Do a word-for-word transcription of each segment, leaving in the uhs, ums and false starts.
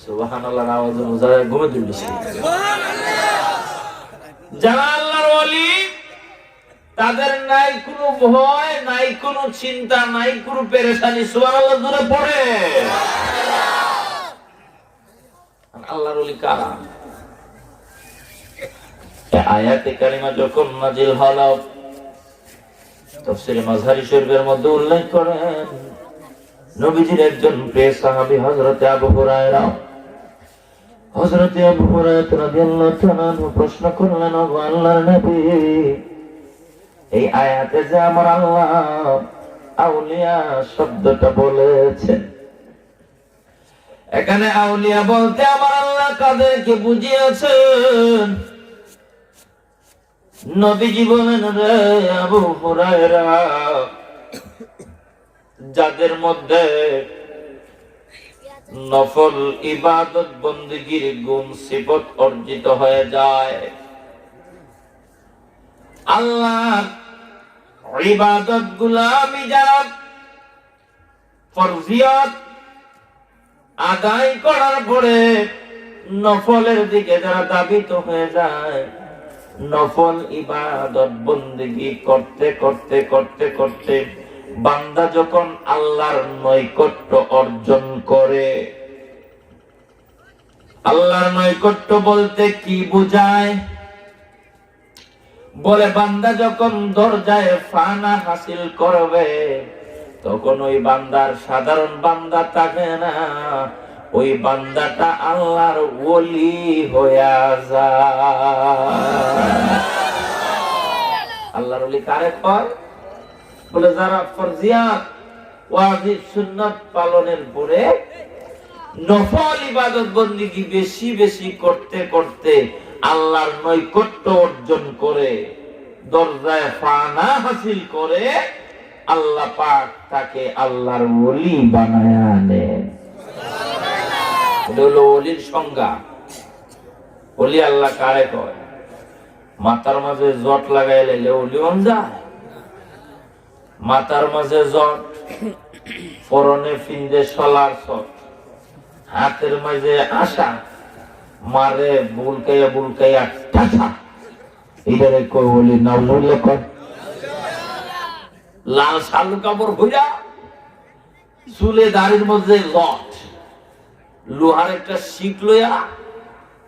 সুবহানাল্লাহর আওয়াজে বুঝা যায় ঘুমে তুলছে। যারা আল্লাহর ওলি, তাদের নাই কোনো ভয়, নাই কোনো চিন্তা, নাই কোনো পেরেশানি। সুবহানাল্লাহ জোরে পড়ে। আল্লাহর ওলি কারা? এই আয়াতে কারিমা যখন নাজিল হলো, তাফসীরে মাজহারি শরীফের মধ্যে উল্লেখ করেন, নবীজির একজন প্রিয় সাহাবী হযরতে আবু হুরায়রা, হযরতে আবু হুরায়রা রাদিয়াল্লাহু তাআলা আনহু প্রশ্ন করলেন, "ওগো আল্লাহর নবী, এই আয়াতে যে আমার আল্লাহ আউলিয়া শব্দটা বলেছেন, এখানে আউলিয়া বলতে আমার আল্লাহ কাদেরকে বুঝিয়েছেন?" নবীজি বলেন, "রে আবু হুরায়রা, যাদের মধ্যে নফল ইবাদত বন্দেগীর গুণ সিফত অর্জিত হয়ে যায়, আল্লাহর ইবাদত গুলা আমি যারা ফরজিয়াত আদায় করার পরে নফলের দিকে যারা ধাবিত হয়ে যায়, নফল ইবাদত বন্দেগী করতে করতে করতে করতে বান্দা যখন আল্লাহর নৈকট্য অর্জন করে।" আল্লাহর নৈকট্য বলতে কি বুঝায়? বলে, বান্দা যখন দরজায় ফানা হাসিল করবে, তখন ওই বান্দার সাধারণ বান্দা থাকে না, ওই বান্দাটা আল্লাহর ওলি হইয়া যায়। আল্লাহর ওলি কারে কয়? বলে, যারা ফরজিয়াত, ওয়াজিব, সুন্নাত পালনের পরে নফল ইবাদত বন্দেগী বেশি বেশি করতে করতে আল্লাহর নৈকট্য অর্জন করে, দরজায় ফানা হাসিল করে, আল্লাহ পাক তাকে আল্লাহর ওলি বানায় আনে। এটা হলো ওলির সংজ্ঞা। ওলি আল্লাহ কারে কয়? মাথার মাঝে জট লাগাই লাইলে ওলি হন যায়? মাথার মাঝে জট, পরনে ফিন্দে শলার শট, হাতের মাঝে আশা, মারে বুলকাইয়া বুলকাইয়া ঠাসা, এটারে কয় ওলি। নাউজুবিল্লাহ কয়। লাল শালু কাপড় ভইরা, চুলে দাড়ির মধ্যে জট, লোহার একটা শিক লইয়া,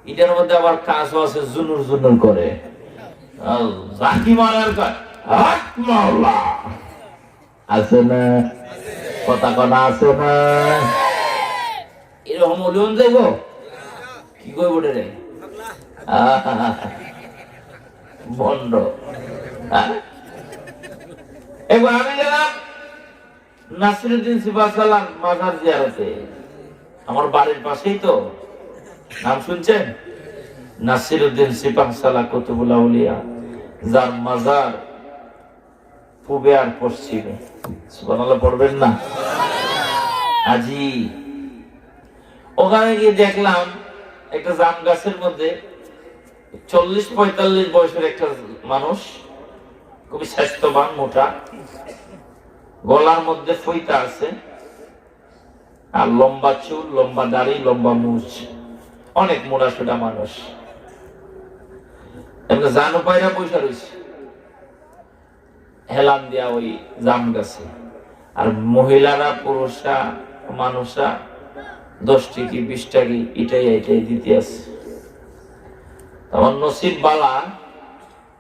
এটার মধ্যে আবার কাজও আছে, জুনুর জুনুর করে। আল্লাহ, জাকি মারার কয়, "হাত মাওলা।" আছে না? কথা কনা আছে না? এরকম ওলি হন যাইব? কি কইব রে? ভণ্ড। হ্যাঁ? এবার আমি গেলাম নাসিরুদ্দিন সিপাহসালার মাজার জিয়ারতে। আমার বাড়ির পাশেই তো। নাম শুনছেন? নাসিরুদ্দিন সিপাহসালা কুতুবুল আউলিয়া, যার মাজার পূবে আর পশ্চিমে। সুবহানাল্লাহ পড়বেন না? আজি ওখানে গিয়ে দেখলাম একটা জাম গাছের মধ্যে চল্লিশ পঁয়তাল্লিশ বয়সের একটা মানুষ, খুবই স্বাস্থ্যবান, মোটা, গলার মধ্যে ফইতা আছে, আর লম্বা চুল, লম্বা দাড়ি, লম্বা মুছ, অনেক মোটা সোটা মানুষ। এমনি জানু পায়রা বইসা রইছে হেলান দিয়া ওই জাম গাছে। আর মহিলারা, পুরুষরা, মানুষরা দশ টাকি, বিশ টাকি, ইটাই ইটাই দিতে আছে। আমার নসিব বালা,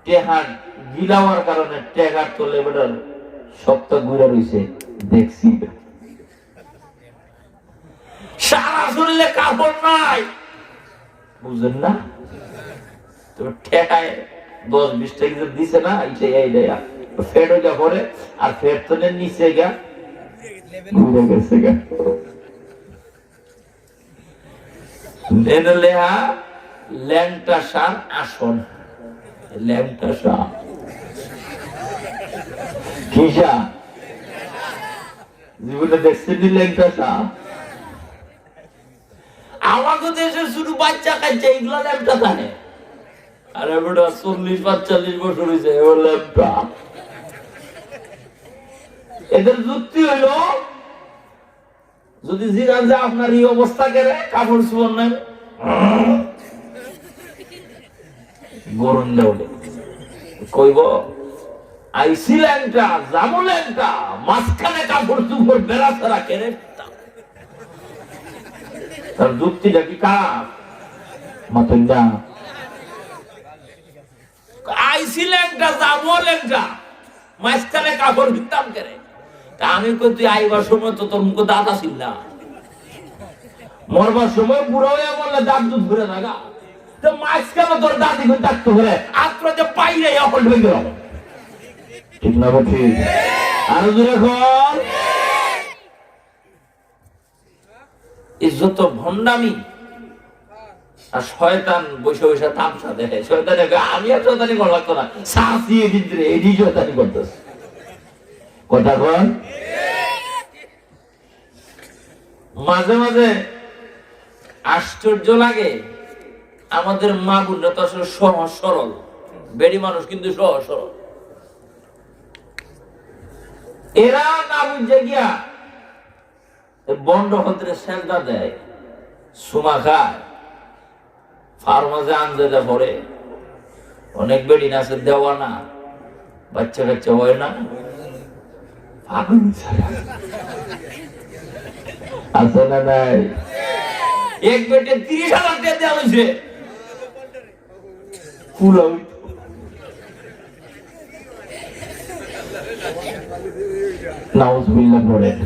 টেহা গিলাওয়ার কারণে টেহার তলে বেটার সবটা ঘুরে রইছে, দেখছি। সারা শরীরে কাপড় নাই, বুঝেন না? তো ঠেকায় দশ বিশ টাকা করে দিছে না, এই যে, এই যে, পেট ওইটা পরে, আর পেট তো নিচে গা, ঘুরে গেছে গা। এনে লেহা ল্যাংটা সার আসন। ল্যাংটা সার। কি সার? জীবনে দেখছেন নি ল্যাংটা সার? আমাকে দেশের শুধু বাচ্চা কাচ্চা এগুলা ল্যাংটা থাকে। আরে বেটা, চল্লিশ পাঁচচল্লিশ বছর হয়েছে, এবার ল্যাংটা। এদের যুক্তি হইল, যদি জিগান যে আপনার এই অবস্থা কেরে, কাপড় চোপড় নাই, গরম দেওয়া কইব, "আইছি ল্যাংটা, যাবো ল্যাংটা, মাঝখানে কাপড় চোপড় বেড়া ছাড়া কেরে?" তার যুক্তিটা কি খারাপ? মাতইন না। "আইছি ল্যাংটা, যাবো ল্যাংটা, মাঝখানে কাপড় ভিত্তাম কেরে?" তা আমি কই, "তুই আইবার সময় তো তোর মুখে দাঁত আছিল না, মরবার সময় বুড়া হইয়া মরলে দাঁত দুধ ঘুরে না গা, তো মাঝখানে তোর দাঁত এখন থাকতে ঘুরে, আত্মা যে বাইরে এখন হয়ে গেল।" ঠিক না বেঠিক? আরো জোরে কর। এই যত ভণ্ডামি আর শয়তান বসে বসে তামশা দেখে। শয়তানে কয়, "আমি আর শয়তানি করা লাগতো না, চাচি এদিন ধরে এডি শয়তানি করতেছে।" কথা কন। মাঝে মাঝে আশ্চর্য লাগে, আমাদের মা বোনরা তো আসলে সহজ সরল, বেটি মানুষ কিন্তু সহজ সরল। এরা না বুঝে গিয়া এ বন্ড হতরে সেজদা দেয়, সুমা খায়, ফার্মাসে আনতে দেয় পরে। অনেক বেটি আছে দেওয়া না, বাচ্চা কাচ্চা হয় না, পাগল ছাড়া। আছে না নাই? এক বেটে ত্রিশ হাজার টাকা দেওয়া হয়েছে। কুলাও। নাউজুবিল্লাহ পড়েন।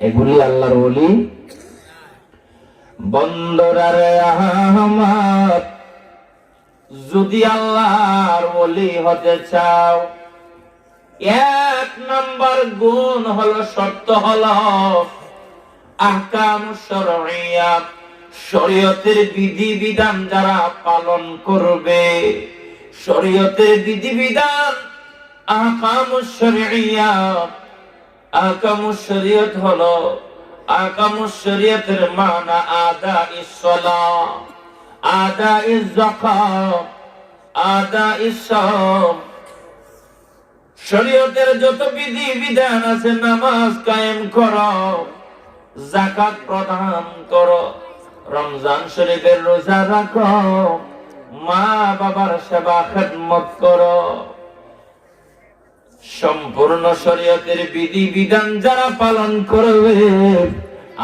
এগুলি আল্লাহর ওলি। বন্দরারে আহমদ, যদি আল্লাহর ওলি হতে চাও, এক নাম্বার গুণ হলো, শর্ত হলো আহকাম শরইয়া, শরীয়তের বিধিবিধান যারা পালন করবে, শরীয়তের বিধিবিধান, আহকাম শরইয়া, আহকাম শরীয়ত হলো, আহকাম শরীয়তের মানা আদা ইসলা, আদা ইজাকাত, আদা ইসম, শরীয়তের যত বিধি বিধান আছে, নামাজ কায়েম করো, যাকাত প্রদান করো, রমজান শরীফের রোজা রাখো, মা বাবার সেবা খেদমত করো, সম্পূর্ণ শরীয়তের বিধি বিধান যারা পালন করবে,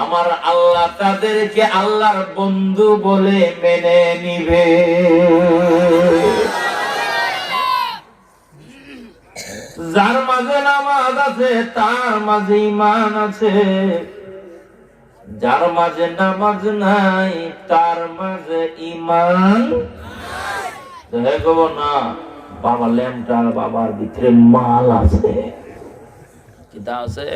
আমার আল্লাহ তাদেরকে আল্লাহর বন্ধু বলে মেনে নিবে। যার মাঝে নামাজ আছে, তার মাঝে ঈমান আছে, যার মাঝে নামাজ নাই, তার মাঝে ঈমান। তো হে কব না, বাবা লেমটার বাবার ভিতরে মাল আছে। কিতা আছে?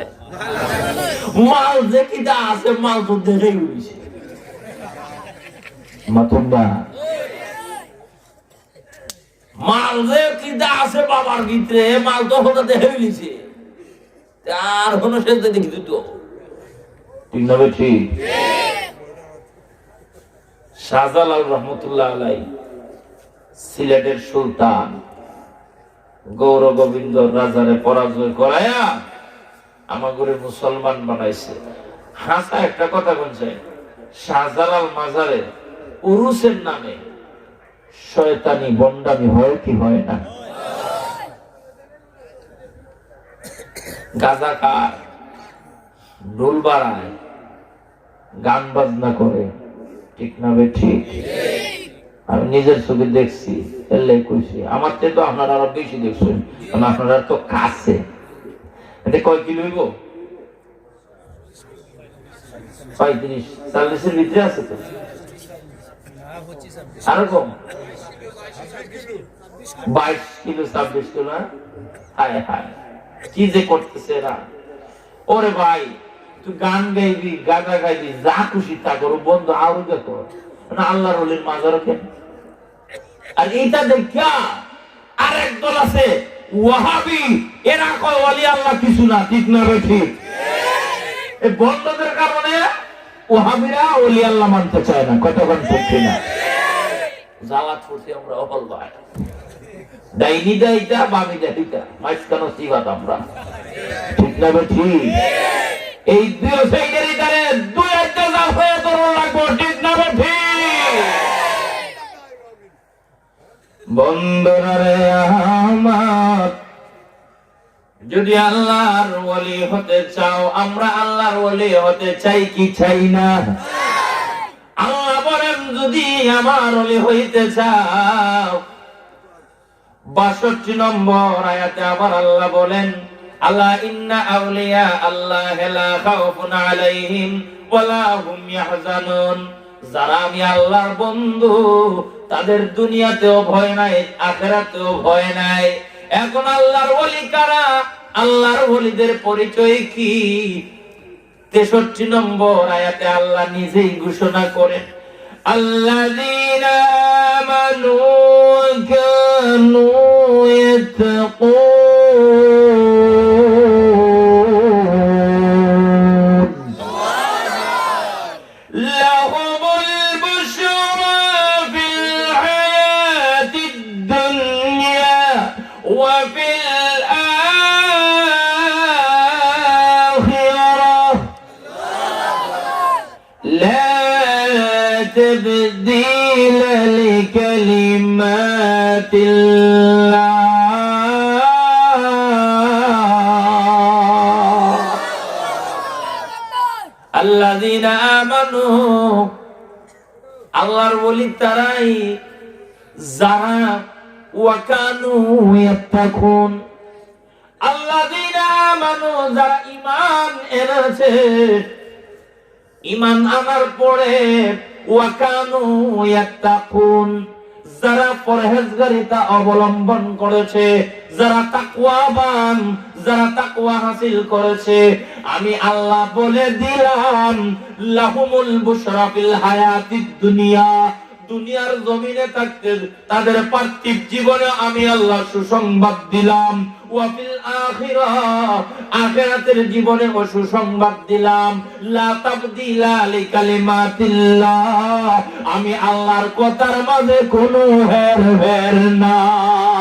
মাল যে কিতা আছে, মাল তো দেখেই উঠেছে। মাতুন না। মাল যে কিতা আছে বাবার ভিতরে, মাল তো হঠাৎ হেলিছে। আর কোনো সেজদা দেখি তুই তো। ঠিক না বেঠিক? শাহজালাল রহমতুল্লাহ আলাই, সিলেটের সুলতান, গৌর গোবিন্দ রাজারে পরাজয় করাইয়া আমাগুরে মুসলমান বানাইছে। হাছা একটা কথা কইছে, শাহজালাল মাজারে উরুসের নামে শয়তানি ভণ্ডামি হয় কি হয় না? গাঁজা খায়, ঢোল বাড়ায়, গান বাজনা করে, ঠিক না বেঠিক? আমি নিজের চোখে দেখছি, এর লাই কইছি। আমার চেয়ে তো আপনারা আরো বেশি দেখছেন, কারণ আপনারা তো কাছে। এতে কয় কিলো হইব? পঁয়ত্রিশ, চল্লিশের ভিতরে আছে তো। আরো কম? বাইশ কিলো, ছাব্বিশ কিলো, হ্যাঁ? হায় হায়, কি যে করতেছে এরা। ওরে ভাই, তুই গান গাইবি, গাঁজা খাইবি, যা খুশি তা করো, বন্ধ আউরগা কর। না, আল্লাহর ওলির মাজারও কেন? আর এইটা দেখিয়া আরেক দল আছে ওয়াহাবি, এরা কয় ওলি আল্লাহ কিছু না, ঠিক না বেঠিক? এই বন্ধদের কারণে ওয়াহাবিরা ওলি আল্লাহ মানতে চায় না, কতক্ষণ ঠিক না? জ্বালাত করছি আমরা অকল ভাই। ডাইনি ডাইটা, বামি ডাইটা, মাঝখানে সিবাত আমরা। ঠিক না বেঠিক? এই দুই সাইডের ইতারে দুই একটা জাফায় ধরন লাগবো, ঠিক না ঠিক? বন্ধুরা রে আমার, যদি আল্লাহর ওলি হতে চাও, আমরা আল্লাহর ওলি হতে চাই কি চাই না? আল্লাহ বলেন, যদি আমার ওলি হইতে চাও, বাষট্টি নম্বর আয়াতে আবার আল্লাহ বলেন, "আলা ইন্না আউলিয়া আল্লাহ লা খাউফুন আলাইহিম ওয়া লা হুম ইয়াহজানুন।" যারা আমি আল্লাহর বন্ধু, তাদের দুনিয়াতেও ভয় নাই, আখেরাতেও ভয় নাই। এখন আল্লাহর ওলি কারা? আল্লাহর ওলিদের পরিচয় কি? তেষট্টি নম্বর আয়াতে আল্লাহ নিজেই ঘোষণা করেন, "আল্লাযীনা আমানু ওয়া কানু ইয়াত্তাকুন।" লাহুমুল বুশরা ফিল হায়াতিদ দুনিয়া ওয়া ফিল আখিরাহ। لا تبديل لكلمات الله। আল্লাযীনা আমানু, আল্লাহর ওলি তারাই যারা, ওয়া কানু ইয়াত্তাকুন, আল্লাযীনা আমানু, যারা ঈমান এনেছে, ঈমান আনার পরে, ওয়া কানু ইয়াত্তাকুন, যারা পরহেজগারিতা অবলম্বন করেছে, যারা তাকওয়াবান, যারা তাকওয়া হাসিল করেছে, আমি আল্লাহ বলে দিলাম, লাহুমুল বুশরা ফিল হায়াতিদ দুনিয়া, দুনিয়ার জমিনে থাকতে তাদের পার্থিব জীবনে আমি আল্লাহ সুসংবাদ দিলাম, ওয়া ফিল আখিরাহ, আখিরাতের জীবনে ও সুসংবাদ দিলাম, লা তাবদীলা লিকালিমাতিল্লাহ, আমি আল্লাহর কথার মাঝে কোনো হেরফের না।